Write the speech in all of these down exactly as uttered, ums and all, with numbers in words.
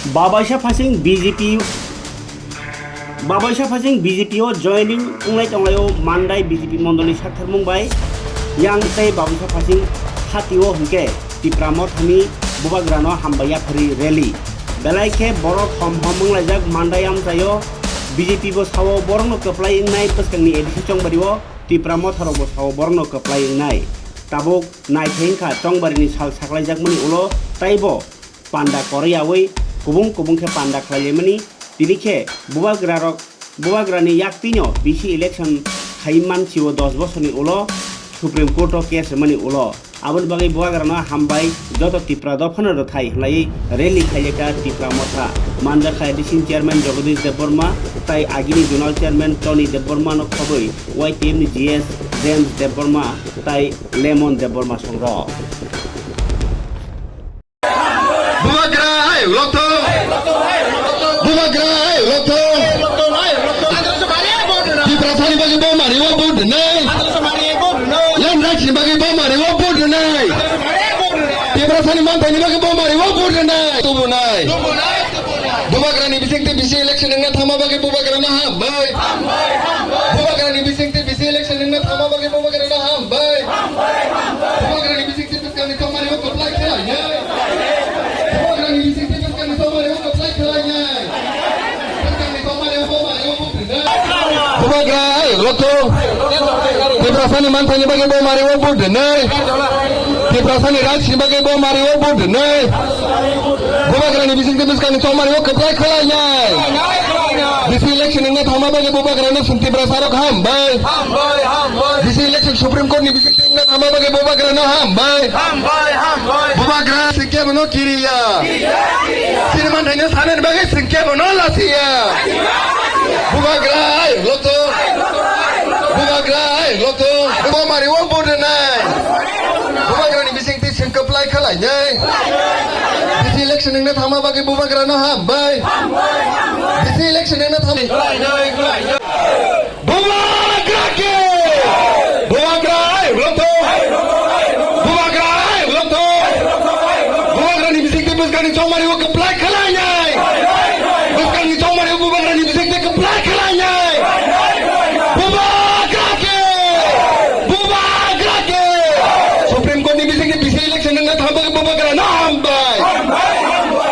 Babaisa Phasing B J P, Babaisa Phasing B J P o joining wngnai tonglaio Mandai B J P mondolni saktharmung bai yang tei Babaisa Phasing hatio hwnkhe Tipra Mothani bubagrano hambai yaphari rally. Belai khe borok hom hom wnglaijak Mandai amchaio B J P bo sao borokno kwplai wngnai bwskangni A D C Chongbario Tipra Motharokbo sao borokno kwplai wngnai. Tabuk naithai wngkha Chongbarini sal saklaijakmani ulo taibo panda kwrwi awi kubung kubung khe panda khlailaimani. Tini khe bubagrarok, bubagrani yaktwino B C election khai mansi o dos bosorni ulo Supreme Court o case rwmani ulo. Aboni bagwi bubagrano hambai joto Tipra dophano rwthai hwnlaiwi rally khaileka Tipra Motha. Manjakha A D C ni chairman Jagadish Debbarma tai agini zonal chairman Tony Debbarma no khobwi Y T M ni G S James Debbarma tai Lemon Debbarma songrok. Bubagra hai uloktho. Bubagra hai uloktho. Tiprasani bagwi bo mari o vote rwnai. Lemraksini bagwi bo mari o vote rwnai. Tiprasani manthaini bagwi bo mari o vote rwnai. Tubunai. Bubagrani bisingtwi bisi election wngna thangma bagwi bubagrano hambai. Bubagrani bisingtwi bisi election wngna thangma bagwi bubagrano hambai. Bubagrani bisingtwi bwskangni tongmani o kwplai khlainai. Bubagrani bisingtwi bwskangni tongmani o kwplai khlainai. Bwskangni tongmani o kwplai o kwplai. Bubagra hai uloktho. Tiprasani manthaini bagwi bo mari o vote rwnai. Tiprasani rights ni bagwi bo mari o vote rwnai. Bubagrani bisingtwi bwskangni tongmani o kwplai khlainai. Bisi election wngna thangma bagwi bubagrano chwng Tiprasarok hambai. Bisi election Supreme Court ni bisingtwi wngna thangma bagwi bubagrano hambai. Bubagra singkhe bono kiriya. Sini manthaino sanani bagwi singkhe bono lasiya. Bubagra hai uloktho. Bubagra hai uloktho. Bo mari o vote rwnai. Bubagrani bisingtwi chwng kwplai khlainai. Bisi election wngna thangma bagwi bubagrano hambai. Bisi election wngna thangma. Bubagra ke! Bubagra hai uloktho. Bubagra hai uloktho. Bubagrani bisingtwi bwskangni chongmani o kwplai khlainai. Bwskangni chongmani o bubagrani bisingtwi kwplai khlainai. Bubagra ke! Bubagra ke! Supreme Court ni bisingtwi bisi election wngna thangma bagwi bubagrano hambai.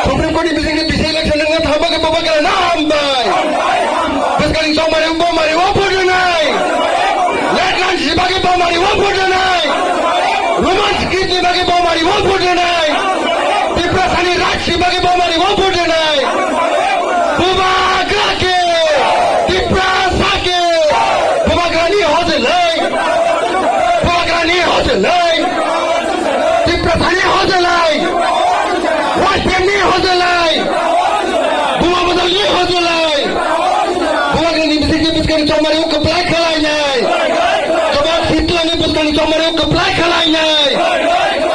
Supreme Court ni bisingtwi bisi election wngna thangma bagwi bubagrano hambai. Bwskangni chongmani bo mari o vote rwnai. Letland ni bagwi bo mari o vote rwnai. Roman script ni bagwi bo mari o vote rwnai. Tiprasani rights ni bagwi bo mari o vote rwnai. Bubagra ke, Tiprasa ke, Bubagrani hojlai, Bubagrani hojlai, Tiprasani hojlai, Western ni hojlai, Buma Bajal ni hojlai, Bubagrani bisingtwi bwskangni chongmani o kwplai khlainai, Kwbang Sitwani bwskangni chongmani o kwplai khlainai,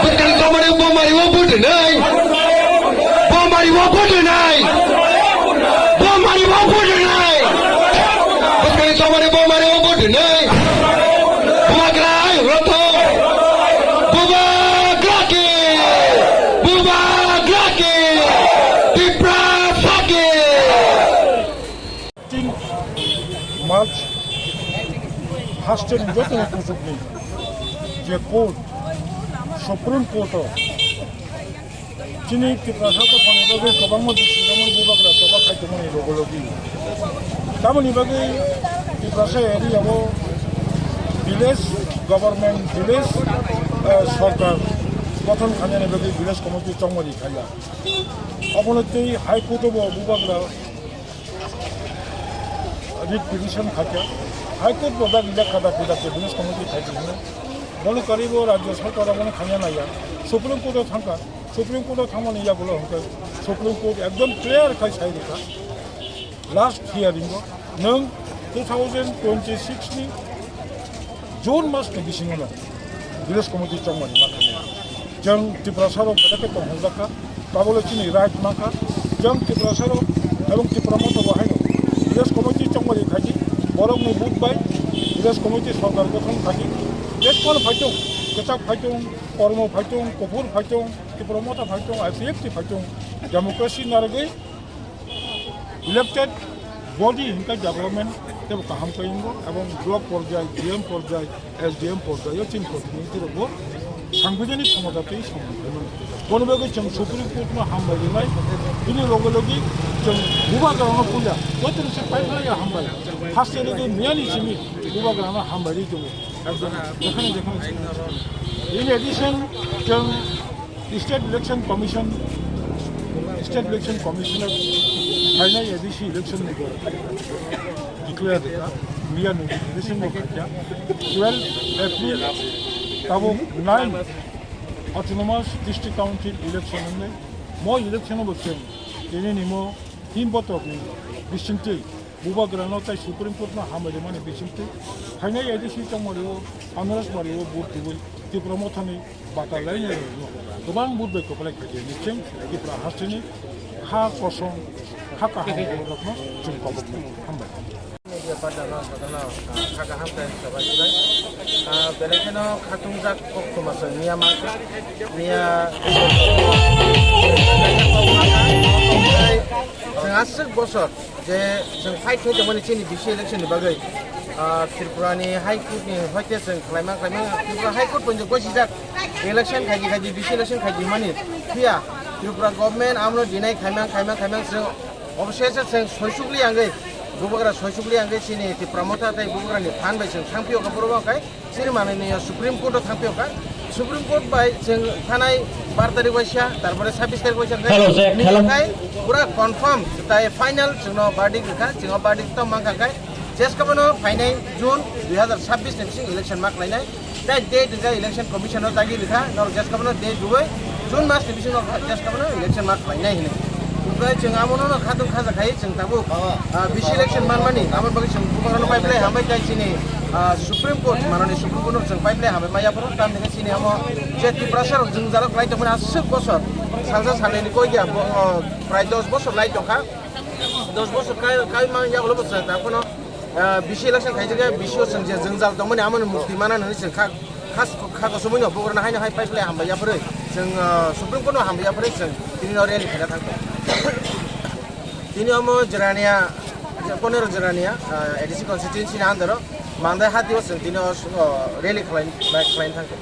bwskangni chongmani o bo mari o vote rwnai. Bo mari o vote rwnai. Bo mari o vote rwnai. Bwskangni chongmani bo mari o vote rwnai. Bubagra hai uloktho. Bubagra ke. Bubagra ke. Tiprasa ke. Tin March hasteni joto kuchukni je court, Supreme Court o chini Tiprasa dophani bagwi kwbangma bisingtwi bubagra choba khai tongmani logo logi. Tamoni bagwi Tiprasa area o village government, village, eh, sorkar gothon khainani bagwi village committee chongmani khaiya. Obono tei High Court o bo bubagra writ petition khaikha. High Court bo dagi lekha dakti dakti village committee khaikha hino. Bono karwi bo rajya sarkar abono khaina naiya. Supreme Court o thangkha. Supreme Court o thangmani yagulo hwnkhe Supreme Court ekdom clear khai sai rwkha. Last hearing o nwng two thousand twenty-six ni June mas ni bisingo no village committee chongmani ma khainai. Chwng Tiprasa rok belai khe tongthokjak kha, tabole chini right mankha. Chwng Tiprasa rok ebong Tipra Motha bo haino village committee chongmani khaidi, borok ni vote bai village committee sorkar gothon khaidi. Jephal phaitong, kwchak phaitong, kormo phaitong, kuphur phaitong, Tipra Motha phai tong, I P F T phai tong, democracy narwgwi elected body hinkhe development tebo kaham khe wngo, ebong block porjai, D M porjai, S D M porjai o chini protinidhi rokbo sangbijanik khomota tei samung khlai mano. Bono bagwi chwng Supreme Court no hambai rinai, bini loge loge chwng bubagrano puila joto ni se paithakya hambai, haste loge miyani simi bubagrano hambai ri tongo. Ekdom jekhane jekhane chwng. In addition, chwng State Election Commission, State Election Commissioner phainai A D C election ni declare rwkha, miya notification bo khaikha, twelve April tabuk nine Autonomous District Council election wngnai. Mo election bo chwng tini ni mo tin botok ni bisingtwi bubagrano tei Supreme Court no hambai rimani bisingtwi phainai A D C tongmani o Anuraj Mari o vote tubui Tipra Mothani bata lainai rokno kwbang vote bai kwplai khaidi ni chwng Tripura hasteni ha kosong ha kaham rokno chwng kobokno hambai. Media partner no jotono, ah, kha kaham khe sabai sibai. Ah, belai kheno khatungjak kok tuma chwng miya ma khe. Miya chwng aswk bosor je chwng fight khai tongmani chini B C election ni bagwi, ah, Tripura ni High Court ni hoite chwng khlaima khlaima Tripura High Court pon je gosijak election khaidi khaidi B C election khaidi mani phiya Tripura government amno deny khaima khaima khaima chwng obosese chwng soisukli angwi bubagra soisukli angwi chini Tipra Motha tei bubagra ni phan bai chwng thangphio kha borok khai. Chini mananiya Supreme Court o thangphio kha. Supreme Court bai chwng thanai bar tarik waisa, tarpore sabbish tarik waisa khe Hello, Jack. Hello. Khai pura confirm tai final chwngno verdict rwkha, chwngno verdict tong mankha khai jeska bono phainai June dui hazar sabbish ni bising election ma khlainai. Tai date rwkha election commission no dagi rwkha, norok jeska bono date rwui June mas ni bising norok jeska bono election ma khlainai hinwi. Omohai chwng amo no khatung khaja khai chwng tabuk, ah, B C election manmani, amo bagwi chwng bubagrano pai phlai hambai tai chini, ah, Supreme Court, manani Supreme Court no chwng pai phlai hambai maya phuru, tamni khe chini amo je Tiprasa rok jwngjal o kwlai tongmani aswk bosor, salsa salnwi ni koi ya, bo, oh, prai dos bosor lai tongkha, dos bosor kai, kai man yagulo bo chwng ta phano, ah, B C election khaijak ya, B C o chwng je jwngjal tongmani amoni mukti mana nini chwng kha. Khas kha kosom no bugrana haino hai pipe lai hambai yaphre chwng, ah, Supreme Court no hambai yaphre chwng tini no rally khaina thangkha. Tini omo Jirania, Ponero Jirania, ah, A D C constituency ni under o Mandai hati o chwng tini o, oh, rally khlai, bai khlai thangkha.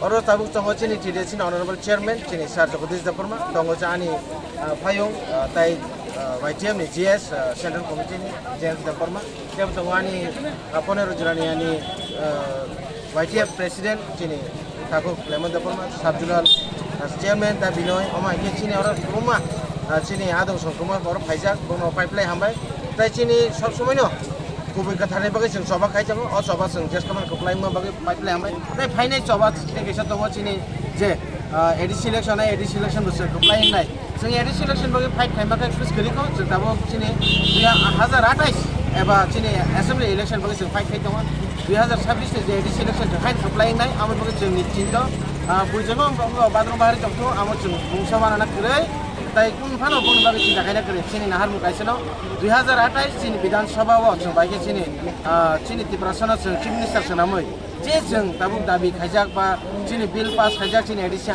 Oro tabuk tongo chini T D C ni honorable chairman chini Sir Jagadish Debbarma, tongo cha ani, ah, phayung, ah, tai, ah, Y T F ni G S, ah, Central Committee ni James Debbarma. Tei tongo ani, ah, Ponero Jirani ani, ah, Y T F President chini Takhuk Lemon Debbarma, Sub Zonal, ah, Chairman da Binoy, omo hai khe chini oro kwbangma, ah, chini adong song kwbangma oro phaijak, bono pipe lai hambai. Tai chini sob somoi no kubui kwtharni bagwi chwng choba khai tongo, o choba chwng jeska man kwplai wngma bagwi pipe lai hambai. Tai phainai choba tei kaisa tongo chini je, ah, A D C election, A D C election bo chwng kwplai wngnai. Chwng A D C election bagwi fight khaima khe khus kwrwi kho, chwng tabuk chini dui hazar athais eba chini assembly election bagwi chwng fight khai tongo. Dui hazar sabbish ni je A D C election chwng haino kwplai wngnai, amo bagwi chwng ni chinto, ah, buijogo wng, wng, badrong bahari tongthu, amo chwng mungsa wanana kwrwi, tai kung phano boni bagwi chinta khaina kwrwi. Chini naharmung kaisa no dui hazar athais chini Bidhan Sabha o chwng bai khe chini, ah, chini Tiprasa no chwng Chief Minister swnamwi. Je chwng tabuk dabi khaijak ba chini bill pass khaijak, chini A D C